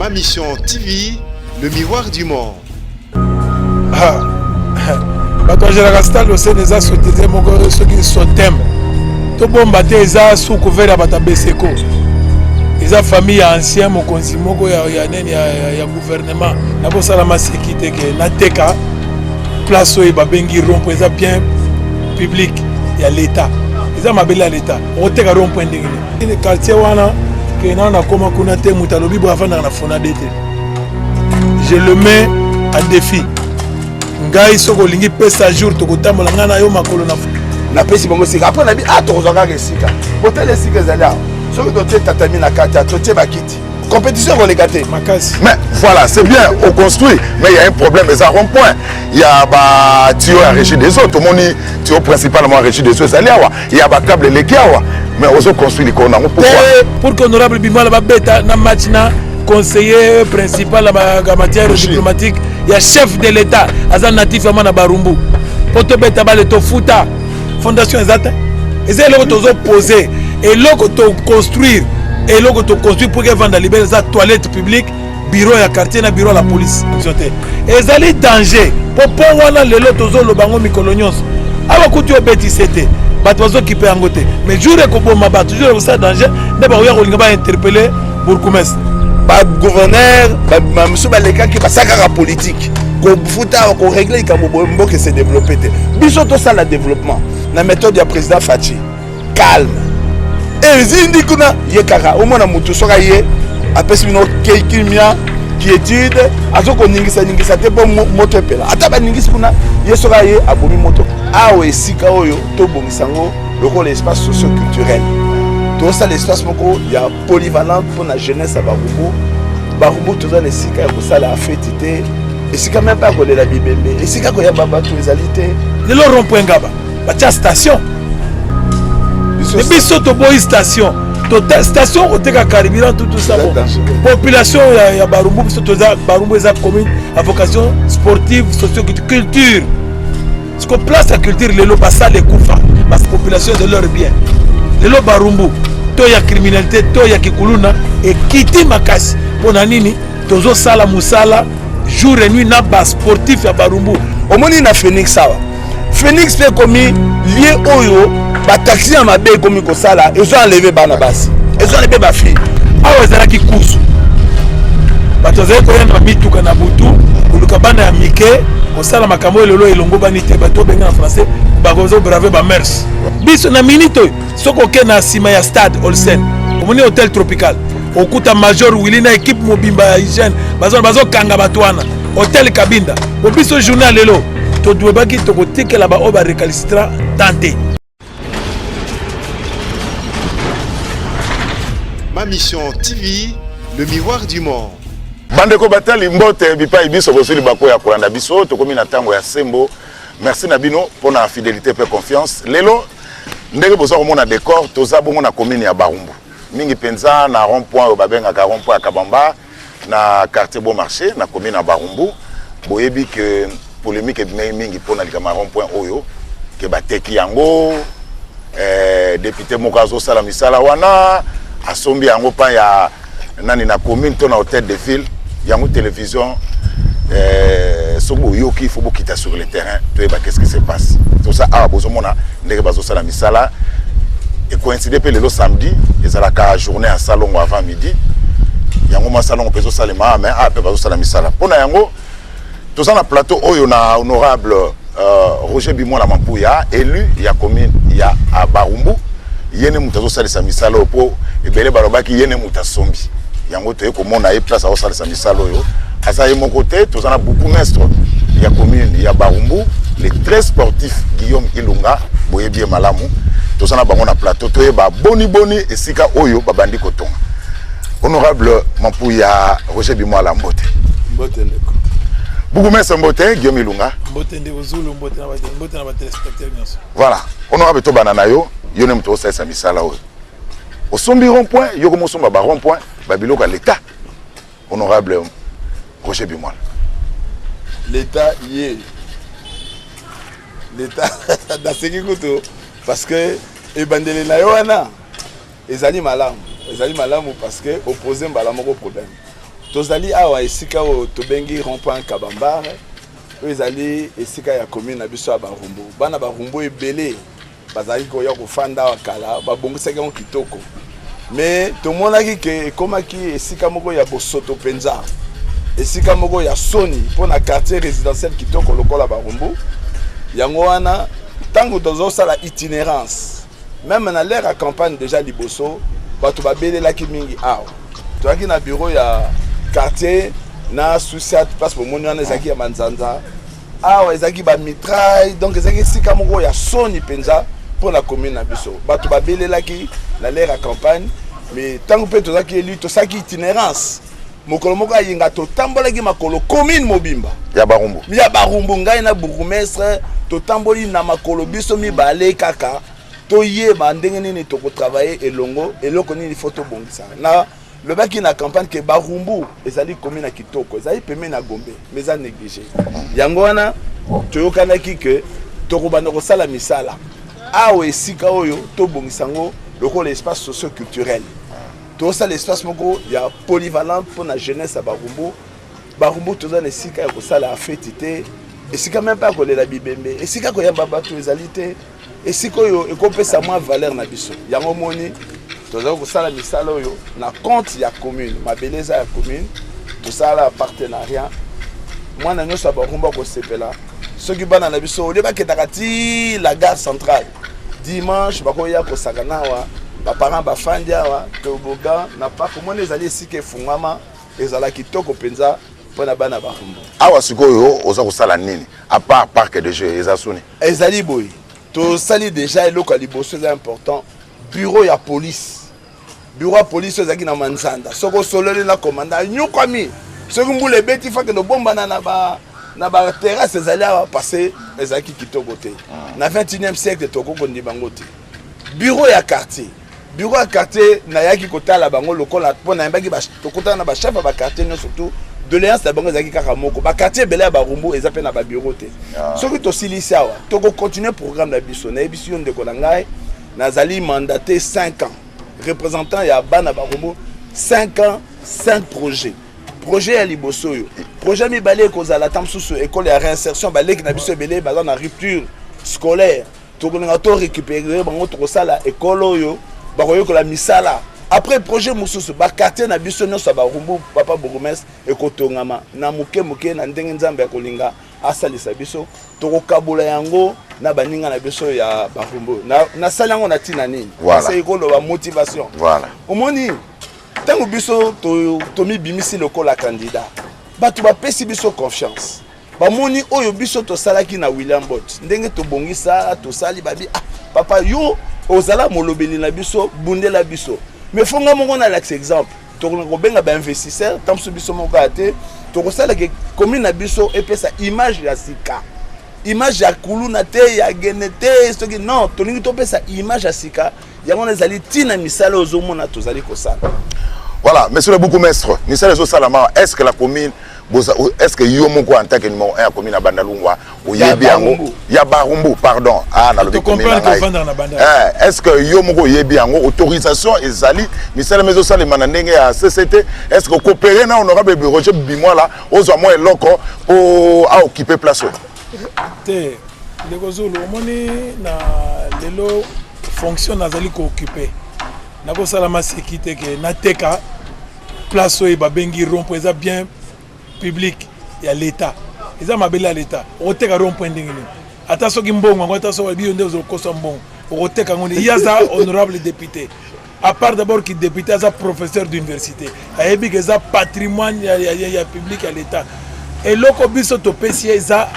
Ma Mission TV, le miroir du monde. Ah. Bato bagelaka stade Océan eza société moko soki sotem tobomba te, eza sous couvert ya bato ya Beseko, eza famille ya ancien mokonzi moko ya, ya nini ya, ya, ya gouvernement. Nakosala maseki te ke nateka place oyo babengi rond-point, eza bien public ya l'État, eza mabele ya l'État. Okoteka rond-point ndenge nini? Quartier wana ke nano nakoma kuna te, moto alobi boye afandaka na Fonade te, je le mets à défi. Ngai soki olingi pesa jour tokotambola ngai na yo makolo na napesi bango esika. Après nabi a tokozwa kaka esika, botala esika ezali awa. Soki totie tatami na kati, totie bakiti, compétition ekoleka te. Makasi. Mais voilà, c'est bien, on construit, mais il y a un problème, eza rond point ya batuyau ya Régie des eaux. Tomoni tuyau principalement Régie des eaux ezali awa, ya bacâble eleki awa, mais ozoconstruire likolo nango, pourquoi? Pour que honorable Bimwala babeta na match na conseiller principal ya matière diplomatique ya chef de l'État, aza natif ya mwana Barumbu, mpo tobeta bale tofuta fondation eza te. Eza eloko tozopose, eloko toconstruire, eloko toconstruire pour ke evanda libele eza toilette publique, bureau ya quartier na bureau ya la police te. Ezali danger mpo mpo wana lelo tozoloba yango mikolo nyonso awa. Kutu obetise te, bato bazokipe yango te, mais jour ekoboma bato, jour ekosala danger, nde bakoya kolinga bainterpeller bourgmestre. Bagouverneur bamosusu balekaki, basala kaka politique, kofuta, korégler likambo boye, mboka ese développe te. Biso tosala développement na méthode ya président Fatshi, calme. Ezindi kuna ye kaka omona motu soki aye apesi bino kimia, quiétude, azokoningisa-ningisa te mpo moto epela. Ata baningisi kuna, ye soki aye abomi moto. Awa esika oyo tobongisa yango lokola espace socioculturel, tosala espace moko ya polyvalente mpona jeunesse ya Barumbu. Barumbu toza na esika ya kosala feti te, esika même mpe ya kolela bibembe, esika koyamba bato ezali te. Lelo rond point Ngaba batia station, biso toboyi station. Station koteka carburant, tout ça. Bon, population ya Barumbu, biso toza Barumbu eza commune à vocation sportive, socio culture. Siko place ya culture lelo basala ekufa, bas population de leur bien. Lelo Barumbu to ya criminalité to ya kikuluna ekiti makasi. Mpo na nini? Tozosala mosala jour et nuit na basportif ya Barumbu. Omoni na Phoenix awa, Phoenix mpe ekomi lieu oyo bataxi ya mabe ekomi kosala, ezo enlever bana basi, ezo enlever bafille. Awa ezalaki kusu, bato bazali koya na mituka na butu koluka bana ya mike kosala makambo oyo lelo elongo bani te. Bato obenga na français bakozo braver bamœurs. Biso na minute oyo, soki oke na nsima ya stade Olsen, omoni hotel Tropical, okuta major Willi na équipe mobimba ya hygiène bazokanga bato wana. Hotel Kabinda po biso journée ya lelo todwebaki tokotikela baoyo barécalcitrants tante. Ma Mission TV, le miroir du monde. Bandeko batali, mbote bipai biso bozwi libako ya kolanda biso. Tokomi na ntango ya sembo. Merci na bino mpona fidélité mpe confiance. Lelo ndenge boza komona décor, toza bongo na commune ya Barumbu, mingi mpenza na rond point oyo babengaka rond point ya Kabamba, na quartier Beau Marché, na commune ya Barumbu. Boyebi ke polémique ebimaki mingi mpona likambo ya rond point oyo ke bateki yango. Député moko azosala misala wana asombi yango pa ya nani na commune to na hôtel de ville. Yango télévision soki boyoki, faut bokita sur le terrain, toyeba qu'est-ce qui se passe. Toza awa, bozomona ndenge bazosala misala. Ekoincide mpe lelo samedi ezalaka journée ya salongo avant midi. Yango mwa salongo mpe ezosalema, mais awa mpe bazosala misala. Mpona yango toza na plateau oyo na honorable Roger Bimwala Mampuya, élu ya commune ya Barumbu. Ye nde moto azosalisa misala oyo, mpo ebele balobaki ye nde moto asombi yango. Toye komona ye place azosalisa misala oyo. Aza ye moko te, toza na bourgmestre ya commune ya Barumbu, le très sportif Guillaume Ilunga, boyebi ye malamu. Toza na bango na plateau, toyeba boni boni esika oyo babandi kotonga. Honorable Mampuya Roger Bimwala, mbote. Mbote ndeko. Bourgmestre, mbote. Guillaume Ilunga. Mbote ndeko Zulu, mbote na batéléspectateur nyonso. Voilà, honorable, tobanda na yo. Yo nde moto osalisa misala oyo. Osombi rond point, yo komo osomba ba rond point, babiloko ya l'État. Honorable Roger Bimwala. L'État ye, l'État naseki kutu parce que ebandeli na yo wana ezali malamu, ezali malamu parce que opose mbala moko problème. Tozali awa esika oyo tobengi rond-point Kabambare, oyo ezali esika ya commune na biso ya Barumbu. Bana Barumbu ebele bazalaki koya kofanda awa kala, babongisaki yango kitoko. Mais tomonaki ke ekomaki esika moko ya bosoto mpenza, esika moko ya soni mpo na quartier résidentiel kitoko lokola Barumbu. Yango wana ntango tozosala itinerance, meme na l'heure ya campagne déjà liboso, bato babelelaki mingi awa. Toyaki na bureau ya quartier na Susiat, place bomoni wana ezalaki ya manzanza. Awa ezalaki ba mitraille, donc ezalaki esika moko ya soni mpenza mpo na commune na biso. Bato babelelaki na l'heure ya campagne, mais ntango mpe tozalaki élu, tosalaki itinerance. Mokolo moko ayenga totambolaki makolo commune mobimba ya Barumbu. Ya Barumbu, ngai na bourgmestre totamboli na makolo biso mibale kaka toyeba ndenge nini tokotravaille elongo, eloko nini fo tobongisa. Na lobaki na campagne ke Barumbu ezali commune ya kitoko, ezali pembeni na Gombe, mais eza négligé. Yango wana toyokanaki ke tokobanda kosala misala awa esika oyo, tobongisa yango lokola espace socio-culturel. Tosala espace moko ya polyvalente mpo na jeunesse ya Barumbu. Barumbu toza na esika ya kosala feti te, esika meme mpe ya kolela bibembe, esika koyamba bato ezali te, esika oyo ekopesa mwa valeur na biso. Yango moni tozali kosala misala oyo na compte ya commune. Mabele eza ya commune, tosala partenariat. Mwana nyonso ya Barumbu akosepela soki bana na biso olie bakendaka ti la gare centrale dimanche, bakoya kosakana awa, baparent bafandi awa, toboga na parc. Omoni ezali esika efungwama, ezala kitoko mpenza mpona bana Barumbu. Awa sikoyo oza kosala nini à part parc de jeu? Eza suni? Ezali boye, tosali déjà eloko ya liboso eza important, bureau ya police. Bureau ya police oyo ezalaki na manzanda, soki osololi na commandant anyukwami, soki mbula ebeti fakende obombana na baterrasse ezali awa, parce ezalaki kitoko te. Na 21e siècle tokoki kondima yango te. Bureau ya quartier, bureau ya quartier, nayaki kotala bango lokola mpo nayambaki, tokutana na bachef ya baquartier nyonso. Surtout doléance na bango ezalaki kaka moko: baquartier ebele ya Barumbu eza mpe na babureau te. Soki tosilisi awa, tokocontinue programme na biso. Nayebisi yo, ndeko na ngai, nazali mandaté 5 ans, représentant ya bana Barumbu, 5 ans, 5 projets. Projet ya liboso oyo, projet mibale ekozala ata mosusu ekole ya réinsertion. Baleki na biso ebele baza na rupture scolaire, tokolinga to récupérer bango, tokosala ekole oyo bakoyekola misala. Après, projet mosusu, baquartier na biso nyonso ya Barumbu, papa bourgmestre, ekotongama na moke moke na ndenge Nzambe ya kolinga asalisa biso. Tokokabola yango na baninga na biso ya Barumbu. Nasali yango na ntina nini? Voilà. Ekoloba motivation. Omoni ntango biso tomibimisi lokola candidat, bato bapesi biso confiance, bamoni oyo biso tosalaki na William Bot, ndenge tobongisa, tosali, babi: "Ah papa, yo ozala molobeli na biso, bundela biso." Mais fo nga moko nalakisa exemple. Tokolinga kobenga bainvestisseur ntango mosusu biso moko kaka te, tokosalaka commune na biso epesa image ya sika, image ya kuluna te, ya gene te, soki non, tolingi topesa image ya sika. Yango wana ezali ntina misala ozomona tozali kosala. Voilà, monsieur le bourgmestre, misala ezosalama, est ce que la commune, est ce que yo moko en tant que numéro 1 ya commune ya Bandalungwa oyebi yango, ya Barumbu, pardon, ah, nalobi commune na ngai, est ce que yo moko oyebi yango? Autorisation ezali, misala ezosalema na ndenge ya CCT? Est ce que coopérer na honorable Roger Bimwala, ozwa mwa eloko po aoccuper place oyo? Te, ndeko Zulu, omoni na lelo fonction nazali kooccuper, nakosala maseki te ke nateka place oyo babengi rond-point. Eza bien public ya l'État, eza mabele ya l'État. Okoteka rond-point ndenge nini? Ata soki mbongo yango, ata soki biyo nde ozokosa mbongo, okoteka yango nde? Ye aza honorable député, à part d'abord ki député, aza professeur d'université, ayebi ke eza patrimoine ya public ya l'État. Eloko biso topesi ye eza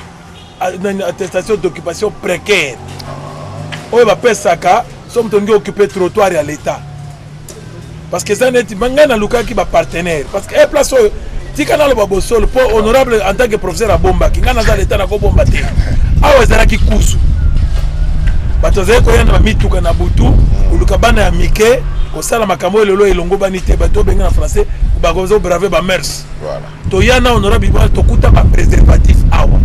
attestation d'occupation précaire oyo bapesaka so moto olingi occuper trottoir ya l'État, parce que eza neti ngai nalukaki bapartenaire, parce que e place oyo, tika naloba bosolo mpo honorable en tant que professeur abombaki, ngai naza l'État, nakobomba te. Awa ezalaki kusu, bato bazali koya na bamituka na butu koluka bana ya mike kosala makambo oyo lelo elongobani te. Bato obenga na français bakozobraver bamœurs. Toya na honorable Ibwana, tokuta bapréservatif awa,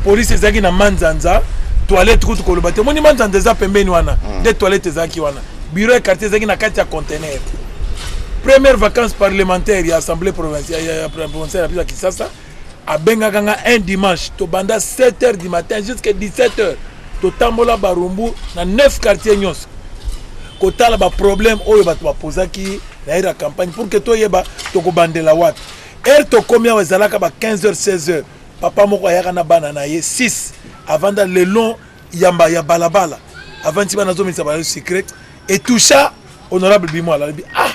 polise ezalaki na manzanza, toilette kutu koloba te. Omoni manzanza eza pembeni wana, nde toilette ezalaki wana. Bureau ya quartier ezalaki na kati ya conteneur. Première vacance parlementaire ya assemblée provinciale ya provinciale ya Kinshasa, abengaka nga un dimanche, tobanda 7 heures du matin jusqu'à 17 heures, totambola Barumbu na 9 quartier nyonso, kotala baproblème oyo bato bapozaki na heure ya campagne, pour que toyeba tokobandela wapi. Heure tokomi awa, ezalaka ba 15 heures, 16 heures. Papa moko ayaka na bana na ye 6, avanda le long yamba ya balabala, avandi bana, azomisa bayo secret. Etoucha honorable Bimwala, alobi: "Ah,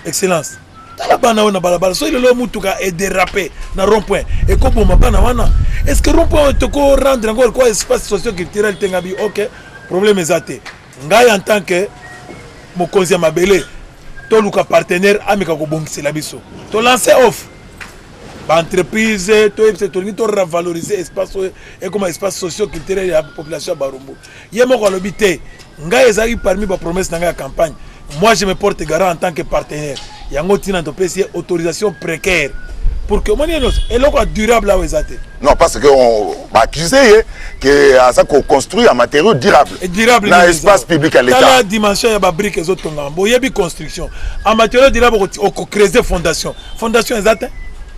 excellence, tala bana oyo na balabala. Soki lelo mutuka edérape na rond point, ekoboma bana wana. Est ce que rond point oyo toko rendre yango lokola espace socio culturel te?" Ngabi: "Ok, problème eza te. Ngai en tant que mokonzi ya mabele, toluka partenaire ameka kobongisela biso." Tolance offre, baentreprise, toyebisa tolingi torevaloriser espace oyo, ekoma espace socio culturel ya population ya Barumbu. Ye moko alobi: "Te, ngai ezalaki parmi bapromesse na ngai ya campagne. Moi, je me porte garant en tant que partenaire." Yango ntina topesi ye autorisation précaire pour que omoni nyonso eloko ya durable awa eza te. Non, parce que on baaccuse ye ke aza koconstruire en matériaux durable. Durable na espace public ya l'État. Tala dimension ya babrique ezotongama. Boyebi construction en matériaux durable, okocreuser fondation. Fondation eza te,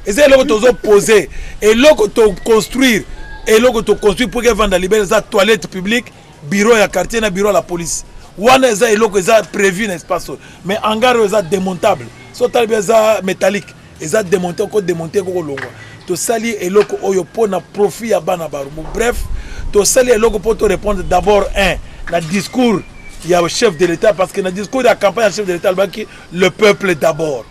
eza eloko tozopose, eloko toconstruire, eloko toconstruire pour que evanda libere. Eza toilette publique, bureau ya quartier na bureau ya la police. Wana eza eloko eza prévu na espace oyo. Mais hangar oyo eza démontable. So otali bi, eza métallique, eza démonte, okodémonte, ekokolongwa. Tosali eloko oyo mpo na profit ya bana Barumbu. Bref, tosali eloko mpo to répondre d'abord un na discours ya chef de l'État, parce que na discours ya campagne ya chef de l'État, alobaki: "Le peuple d'abord."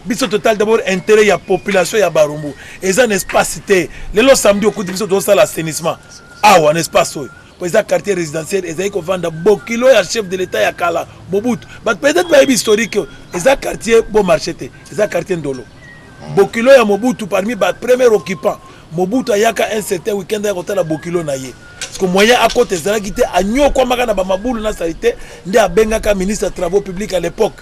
Biso totali d'abord intérêt ya population ya Barumbu. Eza na espace te. Lelo samedi, okuti biso tozosala assainissement awa na espace oyo, po eza quartier résidentiel. Ezali kovanda bokilo ya chef de l'État ya kala, Mobutu. Bato peut-être bayebi historique. Eza quartier Bon Marché te, eza quartier Ndolo. Bokilo ya Mobutu, parmi bapremier occupant, Mobutu ayaka un certain week-end aya kotala bokilo na ye, parce que moyen akota ezalaki te, anyokwamaka na bamabulu na sali te. Nde abengaka ministre ya travaux publics à l'époque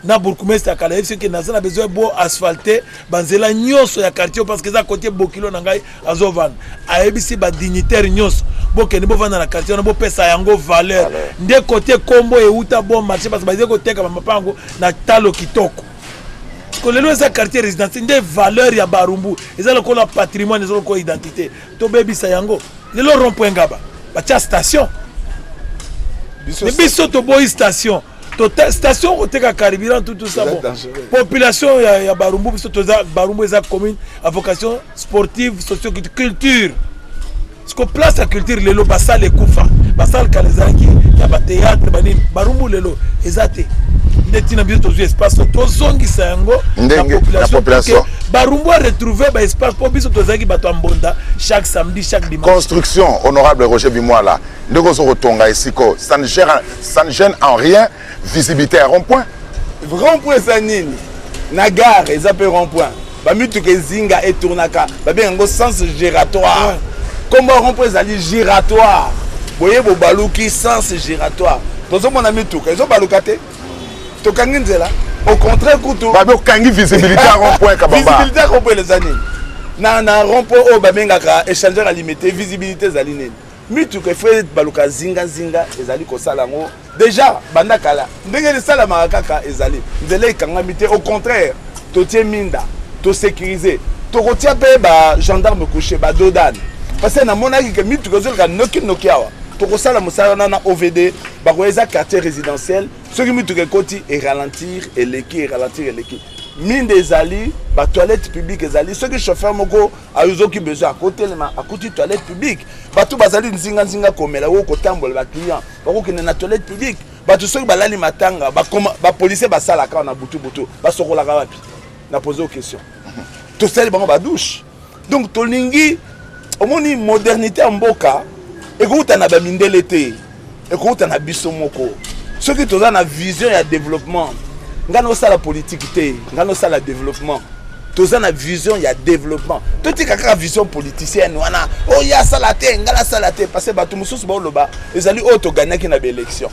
na bourgmestre ya kala, yebi soki naza na besoin bo asphalte banzela nyonso ya quartier, parce que eza kote bokilo na ngai azovanda. Ayebisi badignitaire nyonso: "Bokende bovanda na quartier wana, bopesa yango valeur." Nde kote kombo euta Bon Marché, parce que bazali koteka bamapango na talo kitoko. Ko lelo eza quartier résidentiel. Nde valeur ya Barumbu eza lokola patrimoine, eza lokola identité. Tobebisa yango lelo? Rond point Ngaba, batia station. Biso toboyi station. Station koteka carburant, tout ça. Bon, population ya Barumbu, biso toza Barumbu eza commune à vocation sportive, socio culture. Siko place ya culture lelo, basala ekufa. Basala kala ezalaki ya bathéâtre, banini. Barumbu lelo eza te. Nde ntina biso tozwi espace, tozongisa yango na population. Barumbu aretrouve baespace, mpo biso tozalaki bato ya mbonda chaque samedi, chaque dimanche. Construction, honorable Roger Bimwala, ndenge ozo kotonga esiko, ça ne gêne en rien visibilité ya rond point? Rond point eza nini? Na gare eza mpe rond point. Bamituka ezinga, etournaka, babenga yango sens giratoire. Kombo rond point ezali giratoire. Boye bobaluki, sens giratoire. Tozomona mituka ezobaluka te, tokangi nzela? Au contraire kutu. Babe okangi visibilité ya rond point Kabamba. Visibilité ya rond point eza nini? Na rond point oyo babengaka échangeur limité, visibilité ezali nini? Mituka efo baluka zingazinga. Ezali kosala yango déjà banda kala. Ndenge esalamaka kaka, ezali nzela ekangami te. Au contraire, totie minda, tosécuriser, tokotia mpe bagendarme couché, bados d'âne, parce que namonaki ke mituka ezoleka nokinoki awa. Tokosala mosala wana na OVD. Bakoya, eza quartier résidentiel. Soki mituka ekoti, eralentir, eleki, eralentir, eleki. Minda ezali, batoilette publique ezali. Soki chauffeur moko azoki besoin, akotelema, akuti toilette publique. Bato bazali nzinganzinga komela oyo, kotambola, baclient bakokende na toilette publique. Bato soki balali matanga, bapolisier basalaka na butu butu, basokolaka wapi? Na pose o question. Tosali bango badouche. Donc tolingi, omoni, modernité ya mboka ekouta na bamindele te, ekouta na biso moko. Soki toza na vision ya développement, ngai nosala politique te, ngai nosala développement. Toza na vision ya développement, totika kaka vision politicienne wana: oyo asala te, ngai nasala te. Parce que bato mosusu baoloba ezali oyo togagnaki na baélection.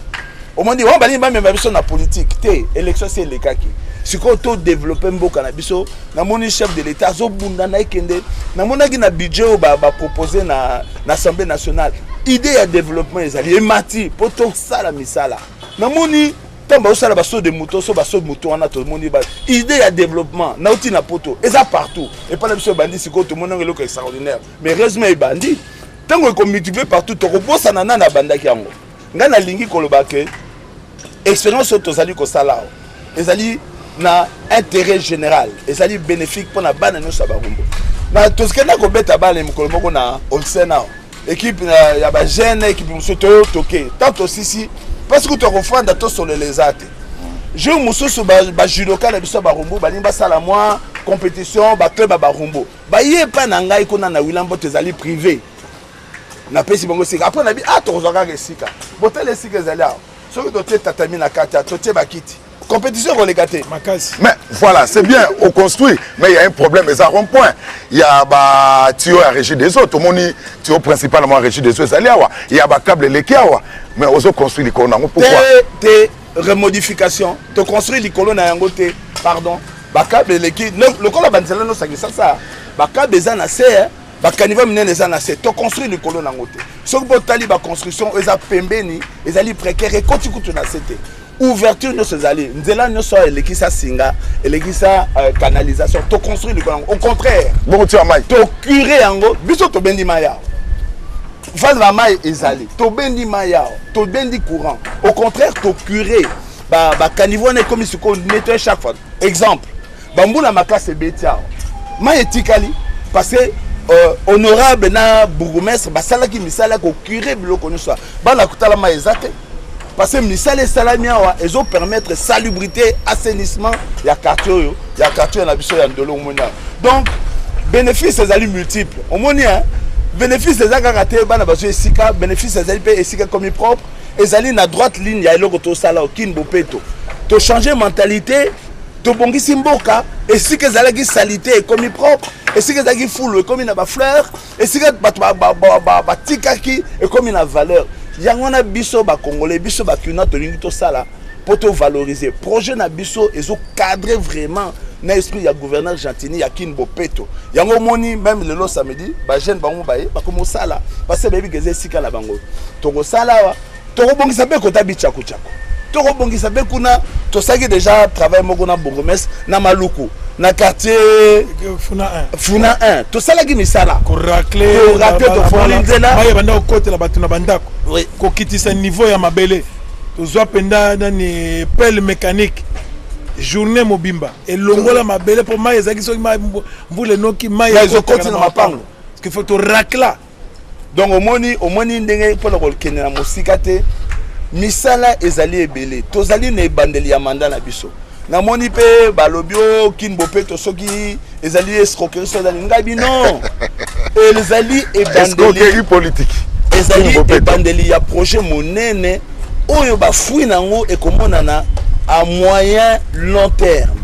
Omoni wana, balingi bamema biso na politique te. Élection si elekaki, sikoyo todéveloppe mboka na biso. Namoni chef de l'État azobunda na ekende. Namonaki na budget oyo bapropose na Assemblée nationale, idée ya développement ezali emati mpo tosala misala. Namoni Ntango bazosala basaut de mouton, so basaut de mouton wana, tomoni ba idée ya développement nauti na poto, eza partout epai na biso. Ebandi sikoyo, tomoni yango eloko extraordinaire, mais heureusement ebandi. Ntango ekomultiplie partout, tokobosana nani abandaki yango. Ngai nalingi koloba ke expérience oyo tozali kosala awa ezali na intérêt général, ezali bénéfique mpona bana nyonso ya Barumbu. Na tokenda kobeta bale mokolo moko na Olsen awa, équipe ya bajeune, équipe mosusu toyo toke. Tant tosisi, parce que tokofanda, tosolola, eza te. Jour mosusu, bajudoka na biso ya Barumbu balingi basala mwa compétition, baclub ya Barumbu baye epai na ngai kuna na Wilamboto, ezali privé. Napesi bango esika. Après nabi, ah, tokozwa kaka esika. Botala esika ezali awa, soki totie tatami na kati, totie bakiti, compétition ekoleka te. Makasi. Mais voilà, c'est bien on construit, mais il y a un problème, eza rond point ya batuyau ya Régie des eaux. Tomoni tuyau principal ya Régie des eaux ezali awa, ya bacable eleki awa, mais ozo construire likolo nango, pourquoi? Te, te, remodification. Toconstruire likolo na yango te, pardon. Bacable eleki lokola banzela nyonso ya Kinshasa, bacable eza na se, bacaniveau minene eza na se. Toconstruire likolo nango te. Soki mpo otali baconstruction oyo eza pembeni, ezali précaire, ekoti kutu na se te. Ouverture nyonso ezali, nzela nyonso oyo elekisa singa, elekisa canalisation. Toconstruire likolo yango, au contraire. Bongo tia mai. Tocure yango. Biso tobendi mai awa, valve ya mai ezali, tobendi mai awa, tobendi courant. Au contraire, tocure bacaniveau wana, ekomi sikoyo nettoyer chaque fois. Exemple, bambula makasi ebeti awa, mai etikali, parce que honorable na bourgmestre basalaki misala ya kocurer biloko nyonso. Bana kotala, mai eza te, parce que misala esalami awa ezopermettre salubrité, assainissement ya quartier oyo, ya quartier na biso ya Ndolo. Omoni awa, donc bénéfice ezali multiple. Omoni, hein? Bénéfice eza kaka te bana bazwi esika, bénéfice ezali mpe esika ekomi propre. Ezali na droite ligne ya eloko tosala, Kin Bopeto. Tochange mentalité, tobongisi mboka. Esika ezalaki salité ekomi propre, esika ezalaki fulu ekomi na bafleur, esika bato batikaki ekomi na valeur. Yango wana biso bacongolais, biso bakinois, tolingi tosala mpo tovaloriser projet na biso. Ezocadre vraiment na esprit ya gouverneur Gentini ya Kin Bopeto. Yango omoni, même lelo samedi, bajeune bango baye bakomi kosala, parce bayebi ke eza esika na bango. Tokosala awa, tokobongisa mpe kota bichakuchaku, tokobongisa mpe kuna. Tosalaki déjà travail moko na bourgmestre na Maluku, na quartier Funa 1. Funa 1, tosalaki misala. Koracler. Koracler, tofongoli nzela. Mai ebanda kokotela bato na bandako. Oui. Kokitisa niveau ya mabele, tozwa mpenza nani, pelle mécanique, journée mobimba elongola mabele, mpo mai ezalaki, soki mai mvula enoki, mai Mai ezokoti na mapango. Parce qu'il faut toracler. Donc omoni ndenge, mpona kokende na mosika te, misala ezali ebele. Tozali na ebandeli ya mandat na biso. Namoni mpe balobi o Kin Bopeto soki ezali escroquerie, so ezali ngai bino, ezali ebandeli. Escroquerie politique. Ezali Kin Bopeto. Ebandeli ya projet monene oyo bafruit nango ekomonana à moyen long terme.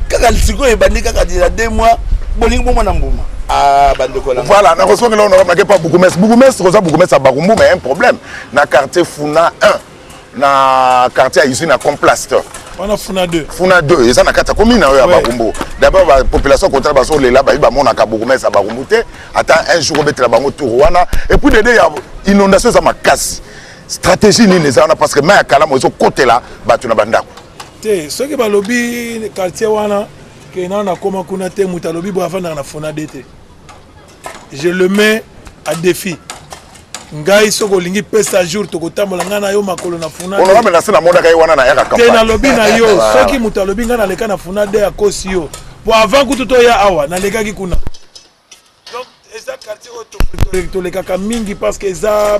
Kaka sikoyo ebandi, kaka ya 2 mois, bolingi bomona mbuma. Ah, bandeko na ngai. Voilà, nakosongela honorable nake pa bourgmestre. Bourgmestre, oza bourgmestre ya Barumbu, mais un problème na quartier Funa 1, na quartier ya usine ya Complaste. Wana Funa 2. Funa 2 eza na kati ya commune oyo ya Barumbu. D'abord, bapopulation kotala, bazolela, bayi bamonaka bourgmestre ya Barumbu te ata un jour obetela bango tour wana. Et puis dede ya inondation eza makasi. Stratégie nini eza wana? Parce que mai ya Kalamu ezokotela bato na bandako. Te, soki balobi quartier wana ke nano nakóma kuna te, moto alobi boye avandaka na Funa 2 te, je le mets à défi. Ngai soki olingi, pesa jour, tokotambola ngai na yo makolo na Funa. Honorable, na se namonaka ye wana na yaka. Te, nalobi na yo, soki moto alobi ngai naleka na Funa 2, akosi yo, po avant kutu toya awa, nalekaki kuna. Donc eza quartier oyo tolekaka mingi, parce que eza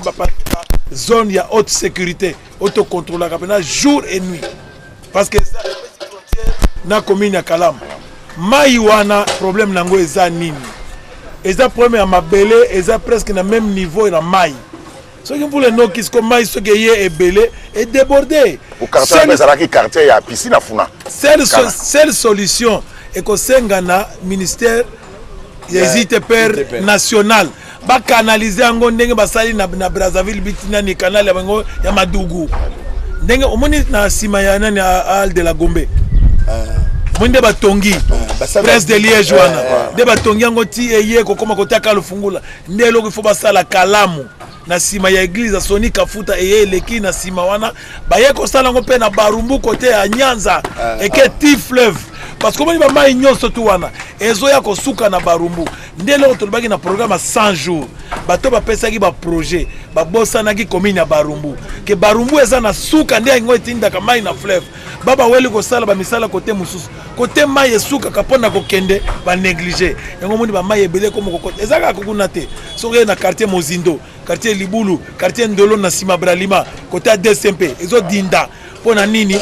zone ya haute sécurité oyo tocontrôlaka mpena jour et nuit, parce que eza frontière na commune ya Kalamu. Mai wana, problème nango eza nini? Eza problème ya mabele, eza presque na même niveau na mai. Soki mvula enoki siko, mai soki eye ebele, edéborde. Quartier ezalaki quartier ya piscine Funa. Seule solution ekosenga na ministère ya ITPR national bakanalize yango ndenge basali na Brazzaville, biti nani, canal ya bango ya Madugu. Ndenge omoni na nsima ya nani, Al de la Gombe, omoni nde batongi Prince de Liège wana, nde batongi yango ti eye kokóma kotaka Lufungula. Nde eloko ifo basala Kalamu. Na nsima ya église ya Soni Kafuta, eye eleki na nsima wana, baye kosala yango mpe na Barumbu, côté ya Nyanza, eke ti fleuve, parce que omoni bamai nyonso tu wana ezoya kosuka na Barumbu. Nde eloko tolobaki na programme ya 100 jours, bato bapesaki baprojet, babosanaki commune ya Barumbu, ke Barumbu eza na suka. Nde yango etindaka mai na fleuve. Babaweli kosala bamisala côté mosusu, côté mai esukaka mpo na kokende, banéglige yango. Omoni bamai ebele ekoma kokota. Eza kaka kuna te. Soki oye na quartier Mozindo, quartier Libulu, quartier Ndolo, na nsima Bralima, côté ya DCMP, ezodinda. Mpo na nini?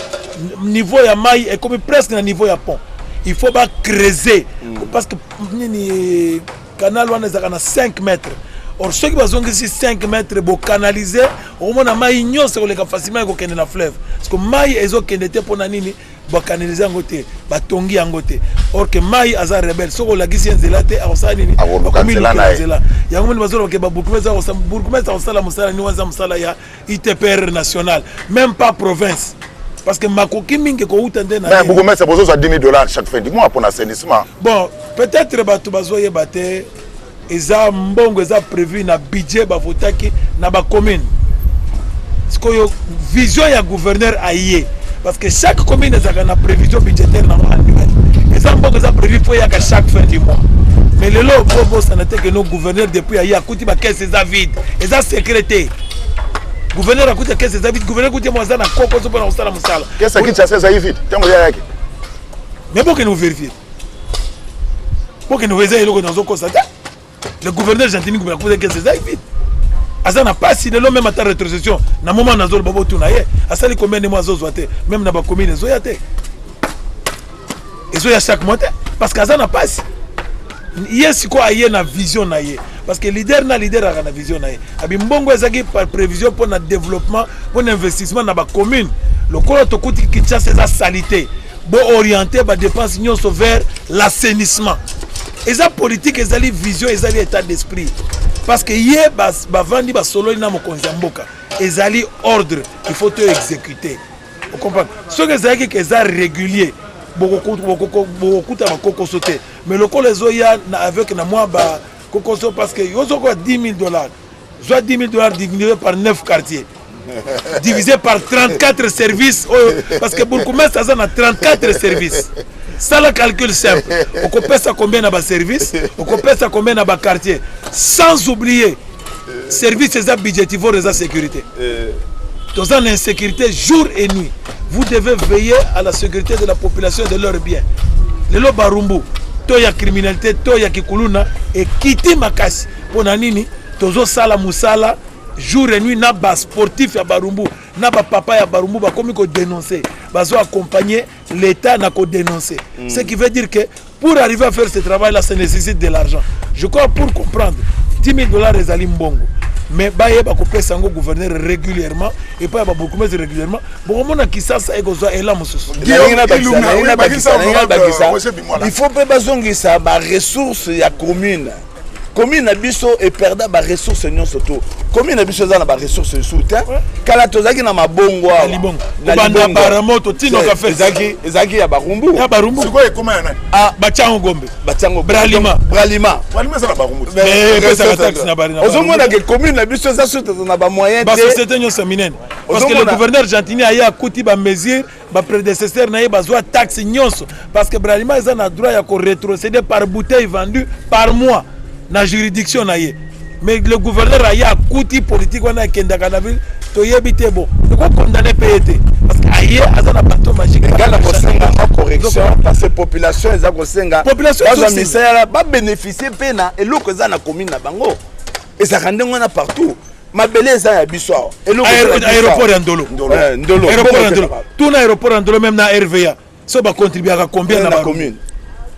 Niveau ya mai ekomi presque na niveau ya pont. Il faut bacreuser, parce que nini, canal wana ezalaka na 5 mètres. Or soki bazongisi 5 mètres, bocanaliser, okomona mai nyonso ekoleka facilement, ekokende na fleuve, parce que mai ezokende te. Mpo na nini? Bacanaliser yango te, batongi yango te. Or ke mai aza rebelle. Soki olakisi ye nzela te, akosala nini? Akoluka Akomi nzela na lukela ye. Nzela yango. Moni bazoloba ke babourgmestre, bourgmestre akosala mosala nini? Wana eza mosala ya ITPR national, même pas province, parce que makoki mingi ekouta nde na Mais ye. bourgmestre, bozozwa 10 000 $ chaque fin du mois mpona assainissement. Bon, peut-être bato bazoyeba te. Eza mbongo eza prévu na budget bavotaki na bacommune. Sikoyo vision ya gouverneur aye, parce que chaque commune ezalaka na prévision budgétaire nango annuelle. Eza mbongo eza prévu mpo eyaka chaque fin du mois. Mais lelo bobosana te ke no gouverneur, depuis aye, akuti bacaisse eza vide. Eza secret te. Gouverneur akuti caisse eza vide. Gouverneur kuti mo aza na kokoso mpona kosala mosala. Caisse ya Kinshasa ezali vide ntango ya yaki? Mais bokende kovérifier, bokende. Eza eloko nazokosa te. Le gouverneur Gentiny Ngobila akuti caisse eza vide, aza na pasi lelo. Même ata rétrocession, na moment nazoloba, botuna ye, asali combien de mois azozwa te? Même na bacommune ezoya te, ezoya chaque mois te, parce que aza na pasi. Ye sikoyo aye na vision na ye, parce que leader na leader aka na vision na ye. Abi mbongo ezalaki par prévision mpo na développement, mpo na investissement na bacommune. Lokola tokuti Kinshasa eza salité, boorienter badépense nyonso vers l'assainissement. Eza politique, ezali vision, ezali état d'esprit, parce que ye bavandi, basololi na mokonzi ya mboka. Ezali ordre, il faut to exécuter. Ocomprendre? Soki ezalaki ke eza régulier, bokokuta bakokoso te. Mais lokola ezoya avec na mwa bakokoso, parce que yozokoya 10 000 $, zwa 10 000 $ divisé par 9 quartiers, divisé par 34 services oyo, parce que bourgmestre aza na 34 services. Sala calcul simple: okopesa combien na baservice, okopesa combien na baquartier? Sans oublier service eza budgétivore, eza sécurité. Toza na insécurité jour et nuit. Vous devez veiller à la sécurité de la population et de leurs biens. Lelo Barumbu, to ya criminalité, to ya kikuluna ekiti makasi. Mpo na nini? Tozosala mosala jour et nuit na basportif ya Barumbu, na bapapa ya Barumbu. Bakomi kodénoncer, bazo accompagner l'État na kodénoncer. Ce qui veut dire que pour arriver à faire ce travail là, ça nécessite de l'argent. Je crois, pour comprendre, 10 000 $ ezali mbongo, mais bayeba kopesa yango gouverneur régulièrement, epai ya babourgmestre régulièrement, bokomona Kisasa ekozwa ela mosusu. Il faut mpe bazongisa baressource ya commune. Commune na biso eperda baressource nyonso. To commune na biso eza na baressource lisusu te. Kala tozalaki na mabongo awa. Kobanda Baramoto tinoka. Ezalaki ya Barumbu. Ya Barumbu. Sikoyo ekoma ya nani? Batiango Gombe. Batiango. Bralima. Bralima. Bralima eza na Barumbu. Epesaka taxe na Ozomona ke commune na biso eza surtout na bamoyen te. Basociété nyonso ya minene, parce que le gouverneur Gentiny aye, akuti bamesure baprédécesseur na ye bazwa taxe nyonso, parce que Bralima eza na droit ya korétrocéder par bouteille vendue par mois na juridiction na ye. Mais le gouverneur aye, akuti politique wana akendaka na ville, toyebi te. Bon, tokokondane mpe ye te, parce que aye aza na bateau magique. Nga na kosenga mwa correction, parce que population eza kosenga bazwa misala, babénéficie mpe na eloko eza na commune na bango. Ezalaka ndenge wana partout. Mabele eza ya biso awa. Aéroport ya Ndolo. Ndolo. Aéroport ya Ndolo, tuna aéroport ya Ndolo, même na RVA, so bacontribuaka combien? Na commune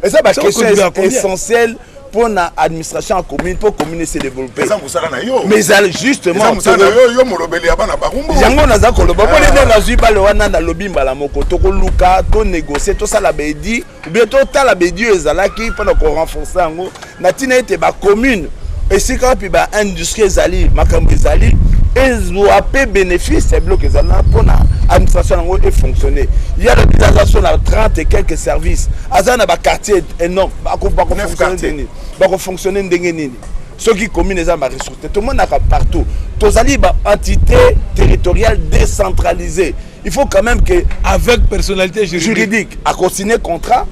eza baquestion essentielle mpona administration ya commune, mpo commune se développer. Eza mosala na yo. Mais ezali justement mosala na yo, yo molobeli ya bana Barumbu. Yango naza koloba mpona nde nazwi bale wana. Nalobi mbala moko, tokoluka tonégocie, tosala baédit ou bien totala baédit oyo ezalaki mpona korenforcer yango, na ntina ete bacommune esika wapi baindustrie ezali, makambo ezali, ezwa mpe bénéfice ya biloko ezali na mpona administration yango efonctionne. Ya lobi aza so na 30 et quelques services, aza na baquartier énorme, bakofonctionne ndenge nini? Bakofonctionne ndenge nini? Soki commune eza ba ressource te, tomonaka partout tozali ba entité territoriale décentralisée. Il faut quand même que avec personnalité juridique, juridique akosigne contrat,